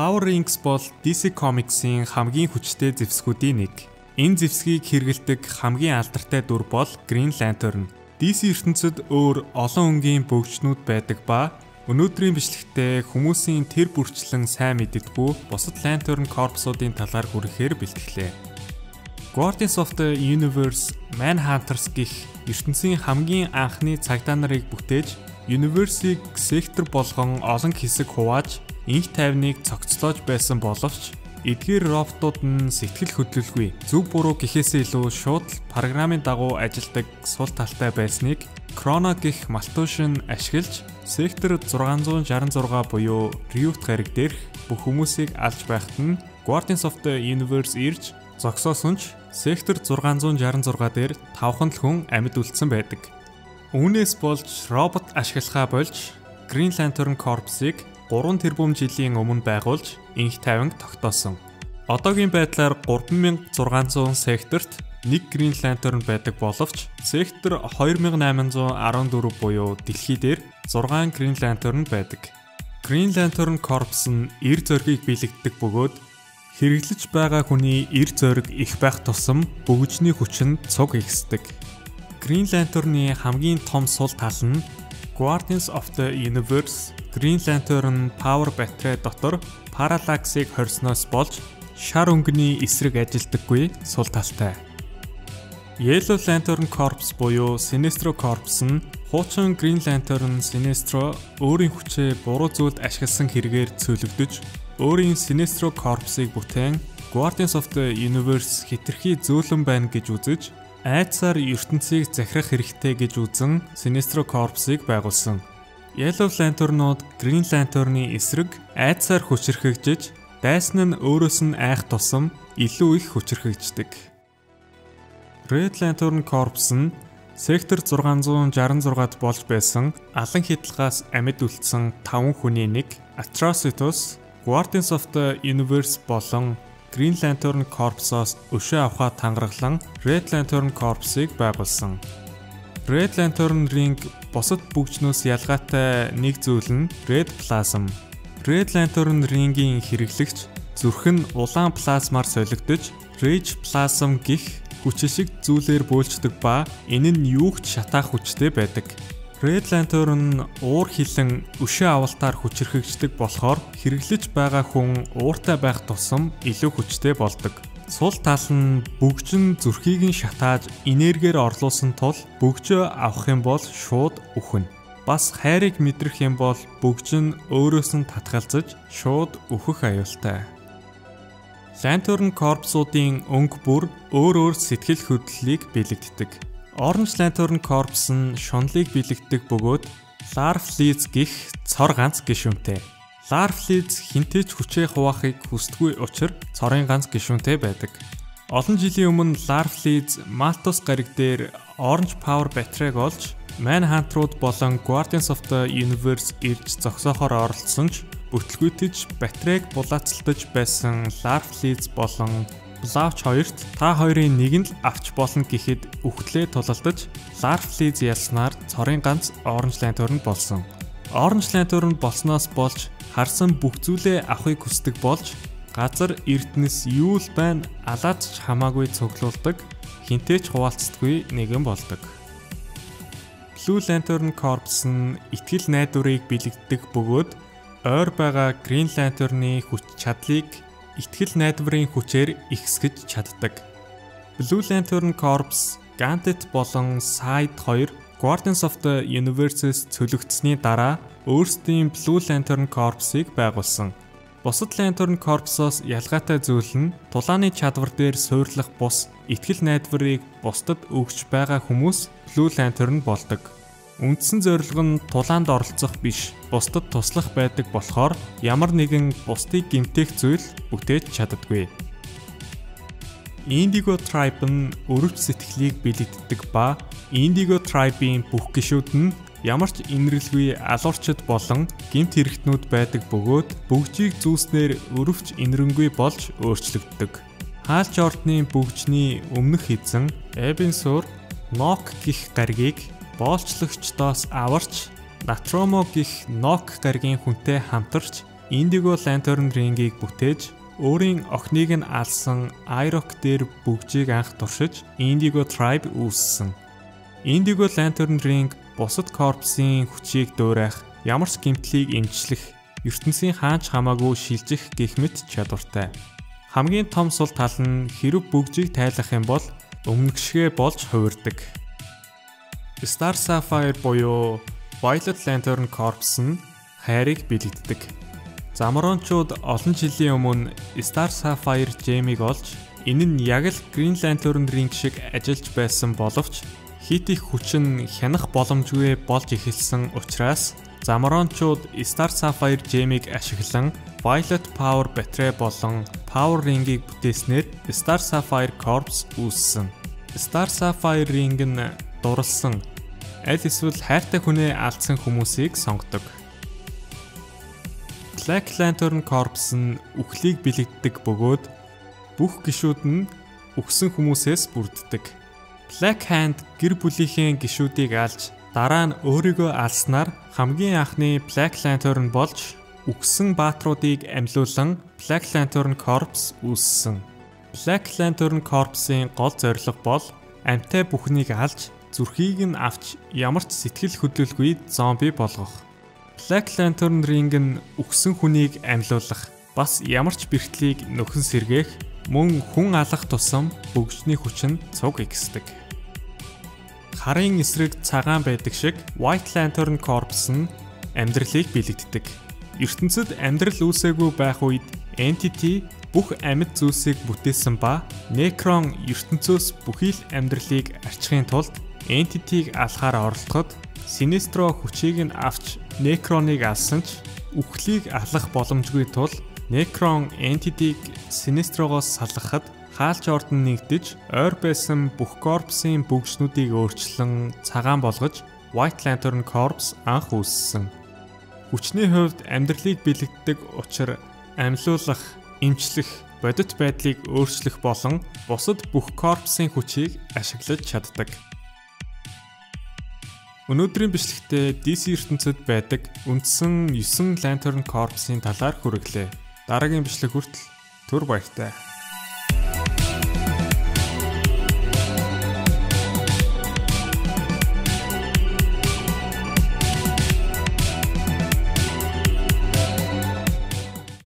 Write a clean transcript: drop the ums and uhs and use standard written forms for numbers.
Power Rings бол DC Comics-ийн хамгийн хүчтэй зэвсгүүдийн нэг. Энэ зэвсгийг хэрэглэдэг хамгийн алдартай дүр бол Green Lantern. DC ертөнцид өөр олон өнгийн бөгжнүүд байдаг ба өнөөдрийн бичлэгтээ хүмүүсийн тэр бүрчлэн сайн мэддэггүй бусад Lantern Corps-уудын талаар хүрэхээр бэлтгэлээ. Guardians of the Universe, Manhunters гэх ертөнцийн хамгийн анхны цагдаа нарыг бүтээж, Universe-ийг сектор болгон олон хэсэг хувааж, инх тайвныг цогцлоож байсан боловч эдгээр роботууд нь сэтгэл хөдлөлгүй, зөв буруу гэхээсээ илүү шууд л програмын дагуу ажилладаг сул талтай байсныг Крона гэх Малтушин ашиглаж сектор 666 буюу Riot гариг дээрх бүх хүмүүсийг алж байхад нь Guardians of the Universe ирж зогсоосон ч сектор 666 дээр 5хан л хүн амьд үлдсэн байдаг. Үүнээс болж робот ашиглахаа болж Green Lantern Corps-ыг 3 тэрбум жилийн өмнө байгуулж инх тайванг тогтоосон. Одоогийн байдлаар 3600 секторт нэг Green Lantern байдаг боловч сектор 2814 буюу дэлхий дээр 6 Green Lantern байдаг. Green Lantern Corps нь эр зоригийг биелэгддэг бөгөөд хэрэглэж байгаа хүний эр зориг их байх тусам бөгжний хүч нь цуг ихсдэг. Green Lantern-ы хамгийн том сул тал нь Guardians of the Universe Green Lantern Power Battery дотор Parallax-ыг хорьсноос болж шар өнгөний эсрэг ажилдаггүй сул талтай. Yellow Lantern Corps буюу Sinestro Corps нь хуучин Green Lantern Sinestro өөрийн хүчээ буруу зүйлд ашигласан хэрэгээр цөлөгдөж өөрийн Sinestro Corps-ыг бүтээн Guardians of the Universe хэтэрхий зөөлөн байна гэж үзэж айдсаар ертөнцийг захирах хэрэгтэй гэж үзэн Sinestro Corps-ыг байгуулсан. Yellow Lantern-ууд Green Lantern-ы эсрэг айдсаар хүчирхэгжиж, дайсан нь өөрөөс нь айх тусам илүү их хүчирхэгждэг. Red Lantern Corps нь сектор 666-д болж байсан алан хядлагаас амьд үлдсэн 5 хүний нэг Atrocitus, Guardians of the Universe болон Green Lantern Corps-оос өшөө авахаа тангаргалан Red Lantern Corps-ыг байгуулсан. Red Lantern Ring бусад бөгжнөөс ялгаатай нэг зүйл нь Red Plasm. Red Lantern Ring-ийн хэрэглэгч зүрх нь улаан плазмаар солигдож Rage Plasm гэх хүч шиг зүйлээр бөөлждөг ба энэ нь юу ч шатаах хүчтэй байдаг. Red Lantern уур хилэн өшөө авалтаар хүчирхэгждэг болохоор хэрэглэж байгаа хүн ууртай байх тусам илүү хүчтэй болдог. Сул тал нь бөгжин зүрхийг нь шатааж энергиэр орлуулсан тул бөгжөө авах юм бол шууд үхнэ. Бас хайрыг мэдрэх юм бол бөгж нь өөрөөс нь татгалзаж шууд үхэх аюултай. Lantern Corps-уудын өнгө бүр өөр өөр сэтгэл хөдлөлийг бэлэгддэг. Orange Lantern Corps нь шунлыг бэлэгддэг бөгөөд Larfleeze гэх цор ганц гишүүнтэй. Larfleeze хэнтэй ч хүчээ хуваахыг хүсдэггүй учир цорын ганц гишүүнтэй байдаг. Олон жилийн өмнө Larfleeze Maltus гариг дээр Orange Power Battery-г олж Manhunter-ууд болон Guardians of the Universe ирж зогсоохоор оролцсон ч бүтлгүүтэж батарейг булаацалтаж байсан Larfleeze болон Блавч хоёрт та хоёрын нэг нь л авч болно гэхэд үхтлээ тулалдаж Larfleeze ялснаар цорын ганц Orange Lantern болсон. Orange Lantern болсноос болж харсан бүх зүйлээ авахыг хүсдэг болж газар эрдэнэс юу л байна алаад ч хамаагүй цуглуулдаг, хэнтэй ч хуваалцдаггүй нэгэн болдог. Blue Lantern Corps нь итгэл найдварыг бэлэгддэг бөгөөд ойр байгаа Green Lantern-ы хүч чадлыг итгэл найдварын хүчээр ихсгэж чаддаг. Blue Lantern Corps, Ganthet болон Side 2 Guardians of the Universe-с цөлөгдсөний дараа өөрсдийн Blue Lantern Corps-ыг байгуулсан. Бусад Lantern Corps-оос ялгаатай зүйл нь тулааны чадвар дээр суурлах бус итгэл найдварыг бусдад өгч байгаа хүмүүс Blue Lantern болдог. Үндсэн зорилго нь тулаанд оролцох биш, бусдад туслах байдаг болохоор ямар нэгэн бусдыг гэмтэх зүйл бүтээж чаддаггүй. Indigo Tribe нь өрөвч сэтгэлийг бэлэгддэг ба Indigo Tribe-ийн бүх гишүүд нь ямар ч инэрлгүй алуурчид болон гэмт хэрэгтнүүд байдаг бөгөөд бөгжийг зүүснээр өрөвч инэрэнгүй болж өөрчлөгддөг. Хаалч ордны бөгжний өмнөх эзэн Эбен Сур Нок гэх гаригийг боолчлогчдоос аварч Натромо гэх Нок гаригийн хүнтэй хамтарч Indigo Lantern Ring-ийг бүтээж өөрийн охиныг нь алсан Irock дээр бөгжийг анх туршиж Indigo Tribe үүссэн. Indigo Lantern Ring бусад корпусын хүчийг дуурайх, ямар ч гэмтлийг эмчлэх, ертөнцийн хаанч хамаагүй шилжих гэх мэт чадвартай. Хамгийн том сул тал нь хэрв бөгжийг тайлах юм бол өмнөгшгөө болж хувирдаг. Star Sapphire буюу Violet Lantern Corps нь хайрыг бэлэгддэг. Замарончууд олон жилийн өмнө Star Sapphire Gem-ийг олж, энэ нь яг л Green Lantern Ring шиг ажиллаж байсан боловч хит их хүч нь хянах боломжгүй болж эхэлсэн учраас Замарончууд Star Sapphire Gem-ийг ашиглан Violet Power Battery болон Power Ring-ийг бүтээснээр Star Sapphire Corps үүссэн. Star Sapphire Ring нь дурлсан аль эсвэл хайртай хүнээ алдсан хүмүүсийг сонгодог. Black Lantern Corps нь үхлийг бэлэгддэг бөгөөд бүх гишүүд нь үхсэн хүмүүсээс бүрддэг. Black Hand гэр бүлийнхээ гишүүдийг алж дараа нь өөрийгөө алснаар хамгийн анхны Black Lantern болж үхсэн баатруудыг амьлуулан Black Lantern Corps үүссэн. Black Lantern Corps-ын гол зорилго бол амьтай бүхнийг алж зүрхийг нь авч ямар ч сэтгэл хөдлөлгүй зомби болгох. Black Lantern Ring нь үхсэн хүнийг амьлуулах, бас ямар ч бэрхтлийг нөхөн сэргээх, мөн хүн алах тусам бөгжний хүч нь цуг ихсдэг. Харын эсрэг цагаан байдаг шиг White Lantern Corps нь амьдралыг бэлэгддэг. ертөнцид амьдрал үүсээгүй байх үед Entity бүх амьд зүйлсийг бүтээсэн ба Necron ертөнцөөс бүхий л амьдралыг арчихын тулд Entity-г алахаар оролдоход Sinestro хүчийг нь авч Necron-ыг алсан ч үхлийг алах боломжгүй тул Necron Entity-г Sinestro-гоос салгахад Хаалч ордон нэгдэж ойр байсан бүх корпусын бөгжнүүдийг өөрчлөн цагаан болгож White Lantern Corps анх үүссэн. Хүчний хувьд амьдралыг бэлэгддэг учир амьлуулах, эмчлэх, бодит байдлыг өөрчлөх болон бусад бүх корпусын хүчийг ашиглаж чаддаг. Өнөөдрийн бичлэгтээ DC ертөнцид байдаг үндсэн 9 Lantern Corps-ын талаар хүргэлээ. Дараагийн бичлэг хүртэл түр баяртай.